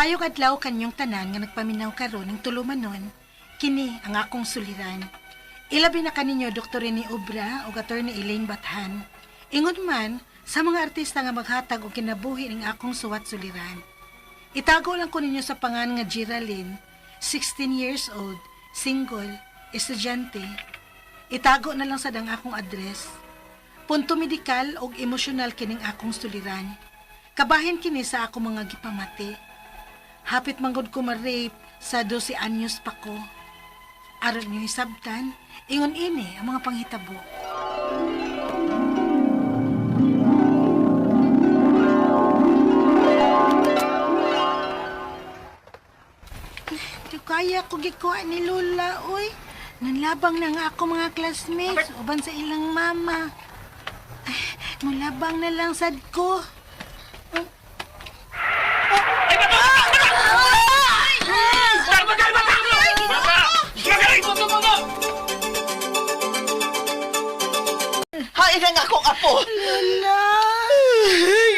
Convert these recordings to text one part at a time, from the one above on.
Maayong adlaw kanyong tanan nga nagpaminaw karon ng tulumanon, kini ang akong suliran. Ilabi na kaninyo Dr. Rene Obra ug Attorney Elaine Bathan. Ingon man sa mga artista nga maghatag og kinabuhi ning akong suwat suliran. Itago lang ko ninyo sa pangan nga Geraldine, 16 years old, single, estudyante. Itago na lang sad ang akong address. Punto medikal og emosyonal kining akong suliran. Kabahin kini sa akong mga gipamati. Hapit manggod ko ma-rape sa 12 anyos pa ko. Aron niyo hisabtan, ingon ini ang mga panghitabo. Di kaya ko gikuha ni Lola, oy. Nanlabang na nga ako mga classmates, uban sa ilang mama. Ay, mulabang na lang sad ko. Hain ang akong apo. Lola!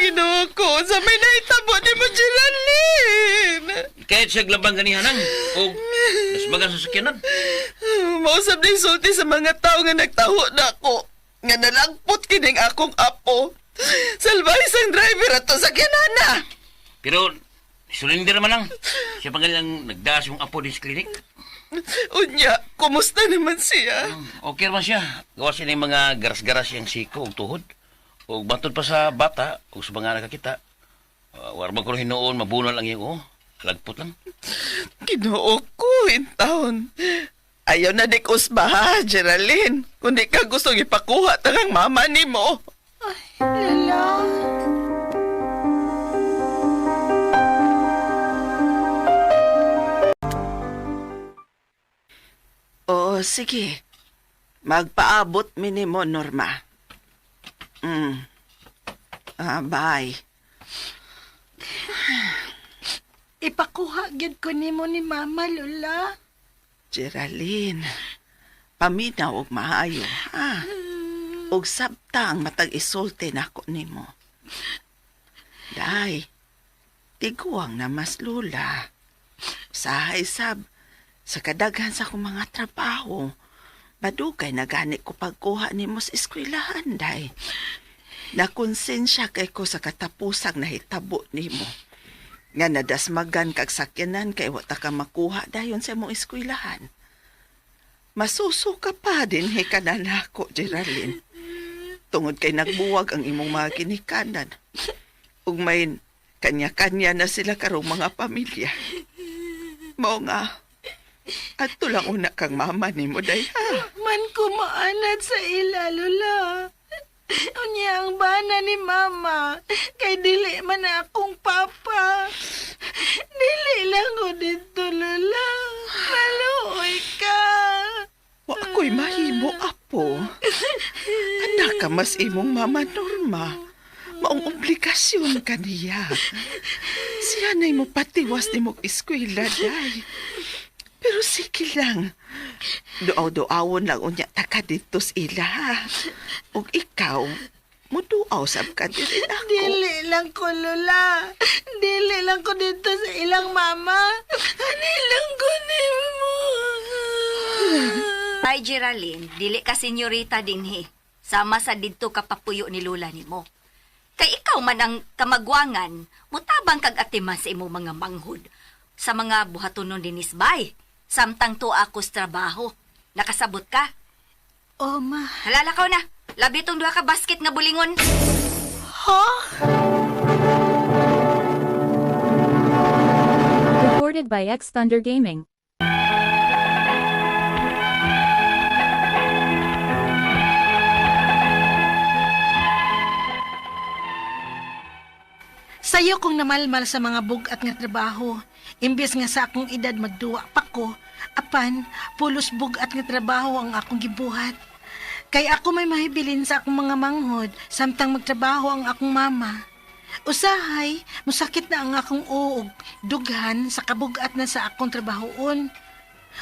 Ginoo ko, sa may nahitabo ni mo, Geraldine. Kahit siya glabang ganihanan o nasbagan sa sakyanan. Mausap na insulti sa mga tao nga nagtaho na ako. Nga nalagpot kining akong apo. Salbahe sang driver ato sa kinana. Pero sulinder man lang. Siya pa lang nagdaas yung apo din sa klinik. Unya, kumusta naman siya? Okay man siya. Gawa siya ng mga garas-garas siyang siko o tuhod. O bantod pa sa bata o sa mga nakakita. Warman ko rin hinuon, mabunol ang iyong oh. Lagpot lang. Ginoo ko, in town. Ayaw na di kusba ha, Geraldine. Kundi ka gustong ipakuha tangang mama ni mo. Lola! Oo, sige. Magpaabot mi nimo, Norma. Ah, bye. Ipakuha gyud ko nimo ni Mama, Lola. Geraldine, paminaw og maayo, ha? Og sabta ang matag isulti nako nimo. Day, tiguang na mas lula. Sahay sab, sa kadaghan sa akong mga trabaho, madugay na gani ko pagkuha nimo sa eskwelahan, day. Nakonsensya kay ko sa katapusang nahitabo nimo. Nga nadasmagan kag sakyanan kay wa ta ka makuha dayon sa imong eskwelahan. Masuso ka pa din he ka na nako, Geraldine. Tungod kay nagbuwag ang imong mga ginikanan. Ug may kanya-kanya na sila karong mga pamilya. Mao nga, adto lang una kang mama nimo day ha. Man ko maanad sa ila, Lola. Unya ang bana ni Mama, kay dili man na akong papa. Dili lang ko dito, Lola. Maluoy ka. Wa ko'y mahimo, apo. Anak ka mas imong mama Norma. Maong obligasyon kaniya. Siya na'y mo patiwas ni mong eskwela, day. Pero sige lang. Duaw-duawon lang unya ta ka dito sa ila, ha? Ug ikaw, muduaw sab ka diri ako. Dili lang ko, Lola. Dili lang ko dito sa ilang mama. Ani lang ko nimo. Ay, Geraldine, dili ka senyorita dinhi. Sama sa didto ka papuyo ni Lola nimo. Kay ikaw man ang kamagwangan, mutabang kag atiman sa imong mga manghod. Sa mga buhatonon dinis bay. Samtang to ako sa trabaho. Nakasabot ka? Oh, ma. Halala ka na. Labi tong duha ka basket nga bulingon. Ha? Recorded by X Thunder Gaming. Sayo kong namalmal sa mga bugat nga trabaho. Imbes nga sa akong edad magduwa pa ko, apan pulos bugat nga trabaho ang akong gibuhat. Kay ako may mahibilin sa akong mga manghod samtang magtrabaho ang akong mama. Usahay, musakit na ang akong uog, dughan sa kabugat na sa akong trabahoon.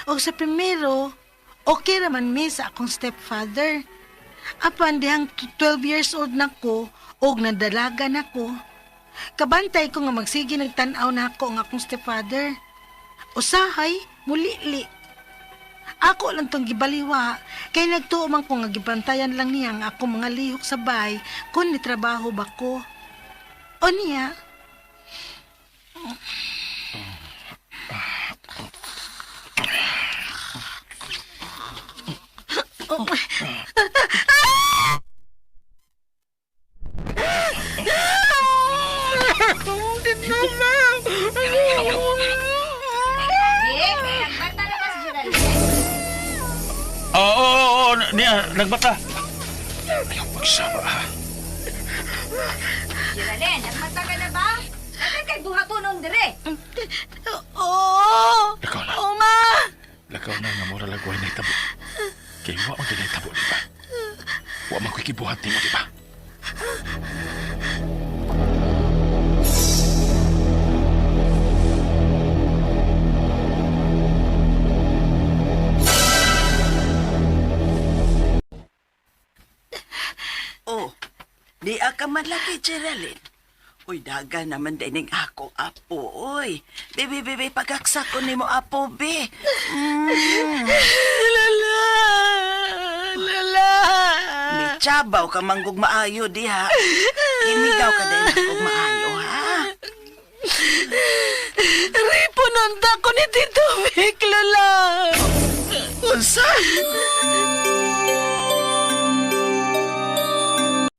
Og sa primero, okay raman mi sa akong stepfather. Apan dihang 12 years old na ko, og nadalaga na ko, Kabantay ko nga magsige nagtan-aw na ako ang akong stepfather. Usahay, mulili. Ako lang tong gibaliwa, kay nagtuo man ko nga gibantayan lang niya ang akong mga lihok sa bay kung nitrabaho ba ko. O niya, Vic, nagbata na ba si Geraldine? Oo, oo, oo, niya, nagbata. Ayaw pagsama ha. Geraldine, nagbata ka na ba? Dagan kay buhatonon dire. Oo! Lakaw na. Oo, ma! Lakaw na nga mura lagway na itabo. Kay wa man gid itabo, di ba? Wa man ko'y gibuhat nimo, di ba? Oh, di ka man lagi, Geraldine. Uy, daga naman din ang akong apo, uy. Bebe, bebe, pagaksa ko nimo apo, be. Lala! Lala! Michabaw ka manggug maayo diha. Imigaw ka din akong maayo, ha? Ripo nanda ko ni Tito Vic, Lola! Unsa?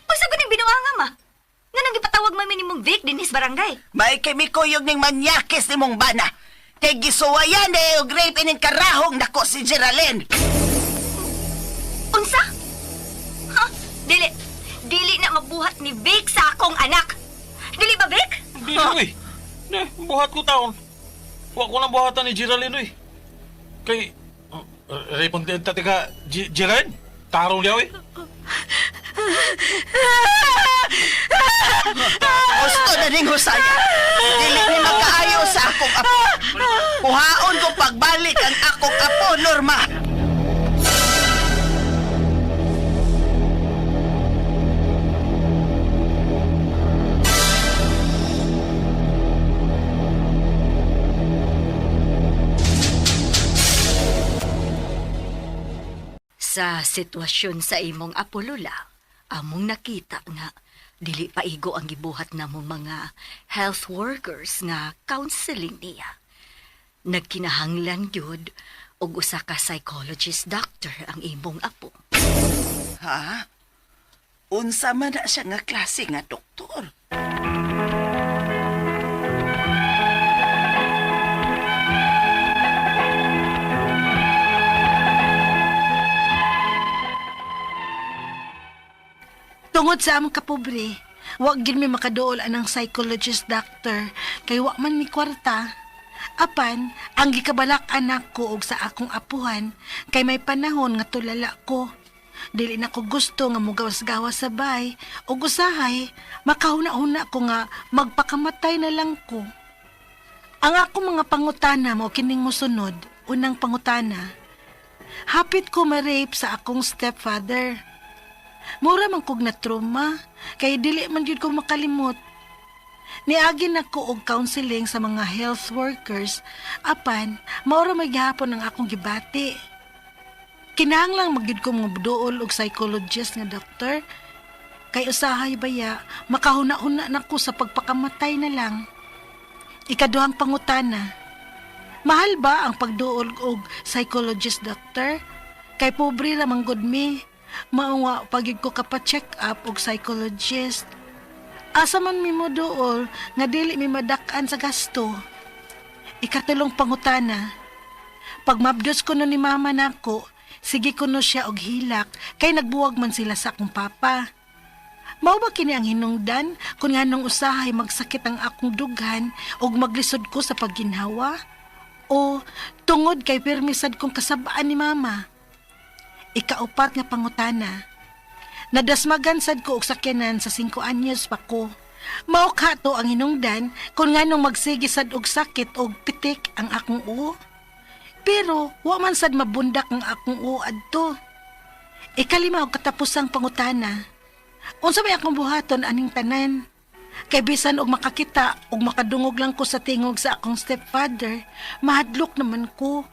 Unsa ko ning binuanga ma? Nga nang gipatawag man mi nimong Vic dinhis barangay. May kemikuyog ning manyakis ni mong bana. Kay gisuwayan eh, og rape ining karahong nako si Geraldine. Unsa? Ha? Dili. Dili na mabuhat ni Vic sa akong anak. Dili ba Vic? Dili, uy. Ne, buhat ko taon. Wa ko lang buhatan ni Geraldine, uy. Kay, repon din ta tika, Geraldine? Tarong liyaw, eh. Gusto na ning husaya. Dili ni makaayo sa akong apo. Kuhaon ko pagbalik ang akong apo, Norma. Sa sitwasyon sa imong apo Lola, among nakita nga dili paigo ang gibuhat namong mga health workers nga counseling niya. Nagkinahanglan gyud og usa ka psychologist doctor ang imong apo. Ha? Unsa man na siya nga klase nga doktor? Tungod sa among kapobre, wa gid mi makaduol anang psychologist doctor kay wa man mi kwarta. Apan, ang gikabalak anak ko og sa akong apuhan kay may panahon nga tulala ko. Dili na ko gusto nga mugawas-gawas sa bay ug usahay makahuna-huna ko nga magpakamatay na lang ko. Ang akong mga pangutana mo kining mosunod, unang pangutana. Hapit ko ma-rape sa akong stepfather. Mura man kog na trauma, kay dili man gyud ko makalimot. Niagi na ko og counseling sa mga health workers, apan maura may gihapon ang akong gibati. Kinahanglan magyud ko moduol og psychologist nga doktor, kay usahay baya makahuna-huna na ko sa pagpakamatay na lang. Ikaduhang pangutana, mahal ba ang pagduol og psychologist doctor? Kay pobre ra man gud mi. Mao nga pagyud ko kapa-check up og psychologist. Asa man mi mo duol nga dili mi madak-an sa gasto. Ikatulong pangutana, pag mabdos ko no ni mama nako, sige ko no siya og hilak kay nagbuwag man sila sa akong papa. Mao ba kini ang hinungdan kung nganong usahay magsakit ang akong dughan ug maglisod ko sa pagginhawa? O tungod kay pirmisad kong kasabaan ni mama? Ikaupat nga pangutana. Nadasmagan sad ko og sakyanan sa 5 anyos pa ko. Mao ka to ang hinungdan kung nganong magsige sad og sakit og pitik ang akong uo. Pero wa man sad mabundak ang akong uo adto. Ikalima og katapusang pangutana. Unsa may akong buhaton aning tanan? Kay bisan og makakita og makadungog lang ko sa tingog sa akong stepfather, mahadlok naman ko.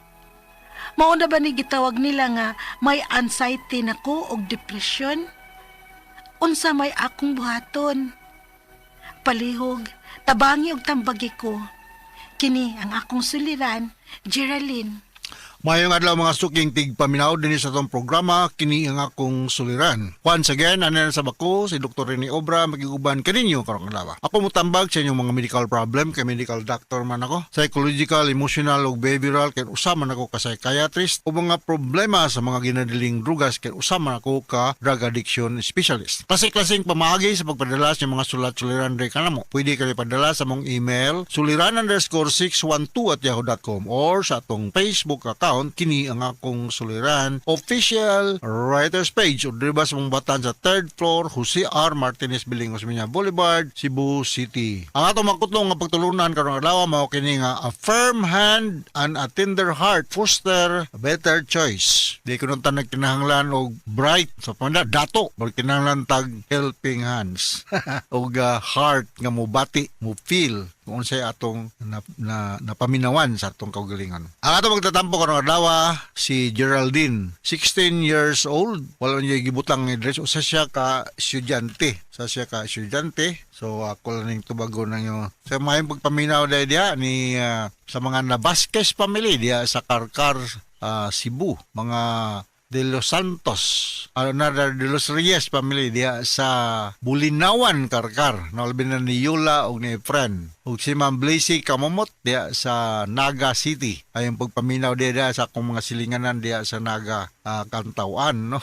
Mao na ba ni gitawag nila nga may anxiety na ko og depression? Unsa may akong buhaton? Palihog, tabangi og tambagi ko. Kini ang akong suliran, Geraldine. Mayong adlaw, mga suking tigpaminaw dinhi sa atong programa, kini ang akong suliran. Once again, ano na sa bako si Dr. Rene Obra, makiguban kaninyo karong adlaw. Ako mutambag sa inyong mga medical problem kay medical doctor man ako. Psychological, emotional ug behavioral kay usa man ako ka psychiatrist, o mga problema sa mga ginadiling drugas kay usa man ako ka drug addiction specialist. Klase-klaseng pamaagi sa pagpadala sa inyong mga sulat suliran diri kanamo. Pwede kayo padala sa mong email suliran_612@yahoo.com or sa atong Facebook account, kini ang akong suliran official writers page, o diri ba sa mong batan sa third floor, Jose R. Martinez Building, Osmeña Boulevard, Cebu City. Ang atong makutlong nga pagtulunan karong adlaw mao kini nga "A firm hand and a tender heart foster a better choice." Di ko nung nagkinahanglan og bright sa panda dato, magkinahanglan tag helping hands og heart nga mobati, mo feel kung unsay atong na napaminawan sa atong kaugalingon. Ang atong magtatampo karong adlaw si Geraldine, 16 years old. Wala niya gibutang nga address, usa siya ka estudyante. Usa siya ka estudyante. So ako lang ning tubagon ninyo. Sa mayong pagpaminaw dahil diha ni sa mga Navasquez family diha sa Carcar, Cebu, mga De Los Santos, another De Los Reyes family diha sa Bulinawan, Carcar, no, labi na ni Yula ug ni Efren. Ug si Ma'am Blazy Kamomot diha sa Naga City. Ay ang pagpaminaw diha sa akong mga silinganan diha sa Naga, Kantawan, no.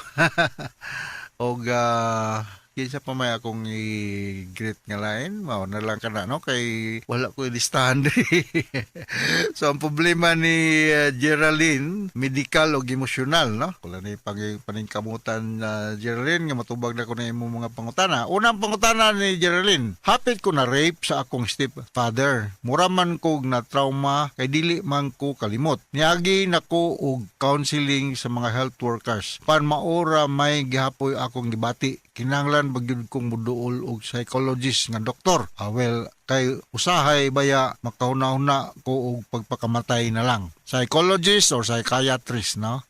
Og kinsa pa may akong i-greet nga lain, mao na lang kana, no, kay wala ko listahan diri. So ang problema ni Geraldine, medical o emosyonal, no. Wala ni pag paningkamutan na Geraldine nga matubag na ko na imong mga pangutana. Unang pangutana ni Geraldine: "Hapit ko na rape sa akong stepfather. Mura man kog na trauma kay dili man ko kalimot. Niagi nako og counseling sa mga health workers. Pan maora may gihapoy akong gibati. Kinahanglan ba gyud kong muduol og psychologist nga doktor? Ah, well, kay usahay baya makahuna-huna ko og pagpakamatay na lang." Psychologist or psychiatrist, no?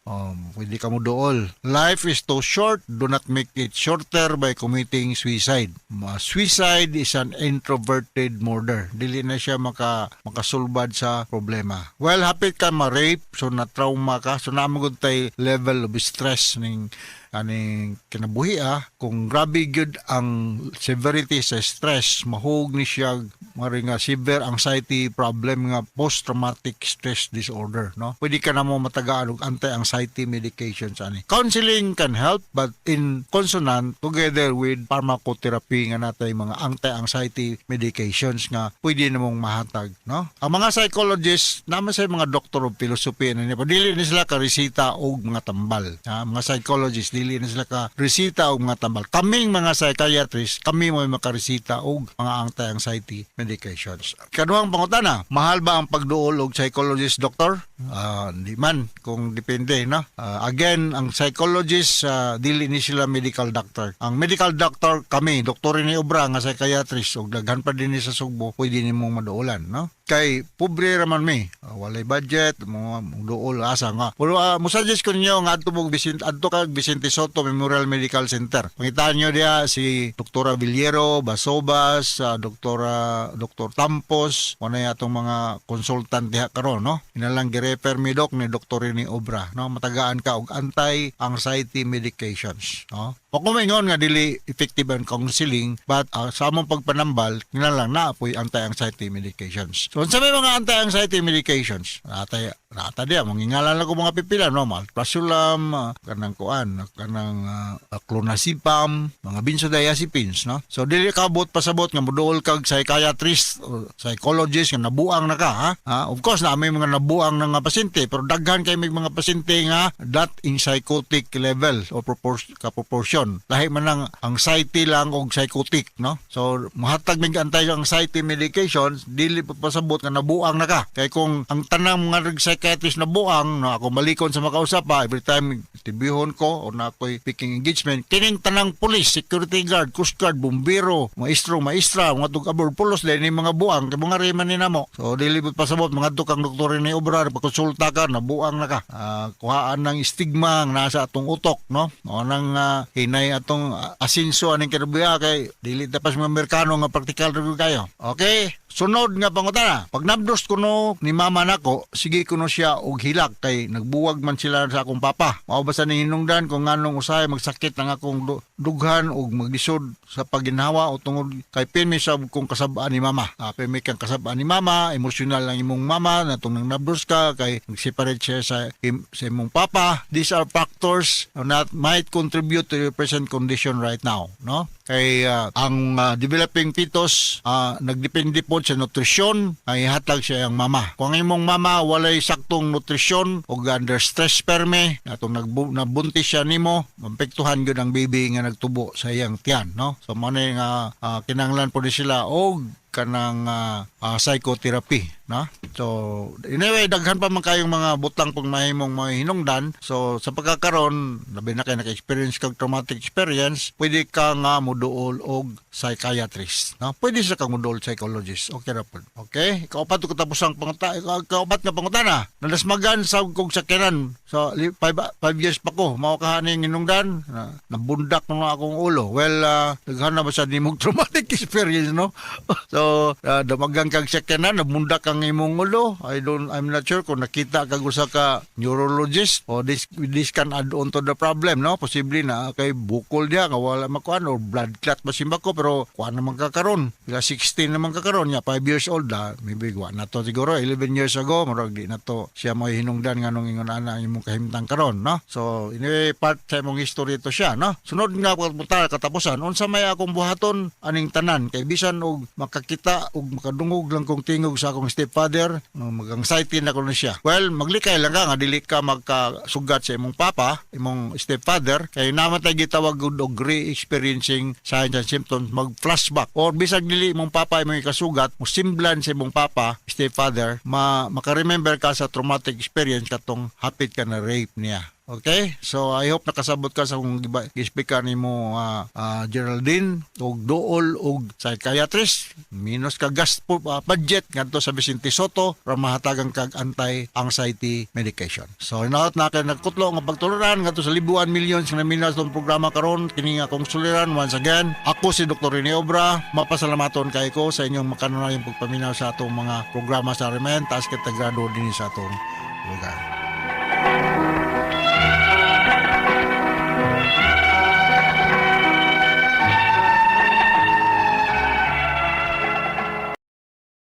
Pwede ka mo duol. Life is too short, do not make it shorter by committing suicide. Suicide is an introverted murder. Dili na siya makasulbad sa problema. Well, hapit ka ma-rape, so na trauma ka, so naa gud tay level of stress ning aning kinabuhi ah. Kung grabe gyud ang severity sa stress, mahug ni siya mari nga severe anxiety problem nga post-traumatic stress disorder, no. Pwede ka na mo matagaan og anti-anxiety medications ani. Counseling can help, but in consonant together with pharmacotherapy nga natay mga anti-anxiety medications nga pwede na mong mahatag, no. Ang mga psychologists naman sa mga doctor of philosophy na niya, dili ni sila ka resita og mga tambal ha? Mga psychologists, dili na sila ka resita og mga tambal. Kaming mga psychiatrists, kami mo makaresita og mga anti-anxiety medications. Kaduhang pangutana: "Mahal ba ang pagduol og psychologist, doctor?" Di man, kung depende, no. Again, ang psychologist, dili ni sila medical doctor. Ang medical doctor kami, doktor ni Obra nga psychiatrist og daghan pa dinhi sa Sugbo, pwede nimong maduolan, no. Kay pobre ra man mi. Walay budget, mo duol asa nga. Pero musuggest ko ninyo nga adto mo Vicente, adto kag Vicente Sotto Memorial Medical Center. Pangitaan nyo diha si Doktora Villero, Basobas, Doktora Dr. Tampos, wala atong mga consultant diha karon, no. Inalang girefer mi, dok, ni Dr. ni Obra, no. Matagaan ka og anti-anxiety medications, no. O kung maingon nga dili effective ang counseling, but sa among pagpanambal, kinahanglan na po'y anti-anxiety medications. So unsa may mga anti-anxiety medications? Natay nata diya, mangingalan lang ko mga pipila, no, alprazolam, kanang kuan, kanang clonazepam, mga benzodiazepines, no. So dili ka buot pasabot nga moduol kag psychiatrist or psychologist nga nabuang na ka, ha? Ha? Of course, na may mga nabuang na nga pasyente, pero daghan kay may mga pasyente nga that in psychotic level o ka proportion. Lahi man ang anxiety lang og psychotic, no? So mohatag mig anti-anxiety medication, dili pa pasabot nga nabuang na ka. Kay kung ang tanang mga nag psychiatrist na buang, no, ako malikon sa makausap pa, every time tibihon ko o na ako'y speaking engagement, kining tanang police, security guard, coast guard, bumbero, maestro, maestra, mga tug-abor, pulos, dahil ni mga buang, kay mga reman ni namo. So, dili pasabot, mga kang doktor ni Obra, pagkonsulta ka, nabuang na ka. Kuhaan ng stigma ang nasa atong utok, no? O nang hinay atong asinso aning kinabuhi kay dili ta pas mga Amerikano nga praktikal ra gyud kayo. Okay? Sunod nga pangutana. Pag nabdos kuno ni mama nako, sige kuno siya og hilak kay nagbuwag man sila sa akong papa. Mao ba sa ning hinungdan kung nganong usahay magsakit ang akong dughan og maglisod sa paginhawa o tungod kay pirmi sab kong kasab-an ni mama. Pirmi kang kasab-an ni mama, emosyonal ang imong mama na tong nabdos ka kay nag-separate siya sa imong papa. These are factors that might contribute to your present condition right now, no? Kay ang developing fetus nagdepende po sa nutrisyon ang ihatag sa iyang mama. Kung ang imong mama walay saktong nutrisyon o under stress perme atong nabuntis siya nimo, maapektuhan gyud ang baby nga nagtubo sa iyang tiyan, no? So mao na nga kinahanglan po ni sila og kanang psychotherapy, no? So anyway, daghan pa man kayong mga butang pong mahimong mga hinungdan. So sa pagkakaron, labi na kay naka-experience kag traumatic experience, pwede ka nga moduol og psychiatrist, no? Pwede sa kang moduol psychologist. Okay ra pod. Okay? Ikaupat ko tapos ang panguta, ikaupat nga pangutana. Nadasmagan sa kog sakyanan. So 5 years pa ko, mao ka haning hinungdan, na, nabundak na akong ulo. Well, daghan na ba sa nimong traumatic experience, no? So, damagan kag sakyanan, nabundak ang imong ulo. I'm not sure kung nakita kag usa ka neurologist o this can add on to the problem, no? Posible na kay bukol diya nga wala makuan or blood clot ba simba ko, pero kuan naman ka karon. Pila 16 naman ka karon nya, 5 years old da, maybe wa na to siguro 11 years ago, murag di na to siya mo hinungdan nganong ingon ana ang imong kahimtang karon, no? So anyway, part sa imong history to siya, no? Sunod nga pagpunta katapusan, unsa may akong buhaton aning tanan kay bisan og makakita og makadungog lang kong tingog sa akong stepfather, no, mag-anxiety na ko na siya. Well, maglikay lang ka nga dili ka magkasugat sa imong papa, imong stepfather, kay namatay gitawag gud og re-experiencing signs and symptoms, mag-flashback or bisag dili imong papa imong ikasugat, musimblan sa imong papa, stepfather, ma maka-remember ka sa traumatic experience katong hapit ka na rape niya. Okay? So I hope nakasabot ka sa kung gi-speak nimo, Geraldine, og duol og psychiatrist, minus ka gas po, budget ngadto sa Vicente Sotto para mahatagan kag anti-anxiety medication. So hinaot na kay nagkutlo nga pagtuluran ngadto sa libuan millions nga naminaw sa programa karon kini nga akong suliran. Once again, ako si Dr. Rene Obra, mapasalamaton kay ko sa inyong makanunayong pagpaminaw sa atong mga programa sa RMN, taas kita grado dinhi sa atong lugar.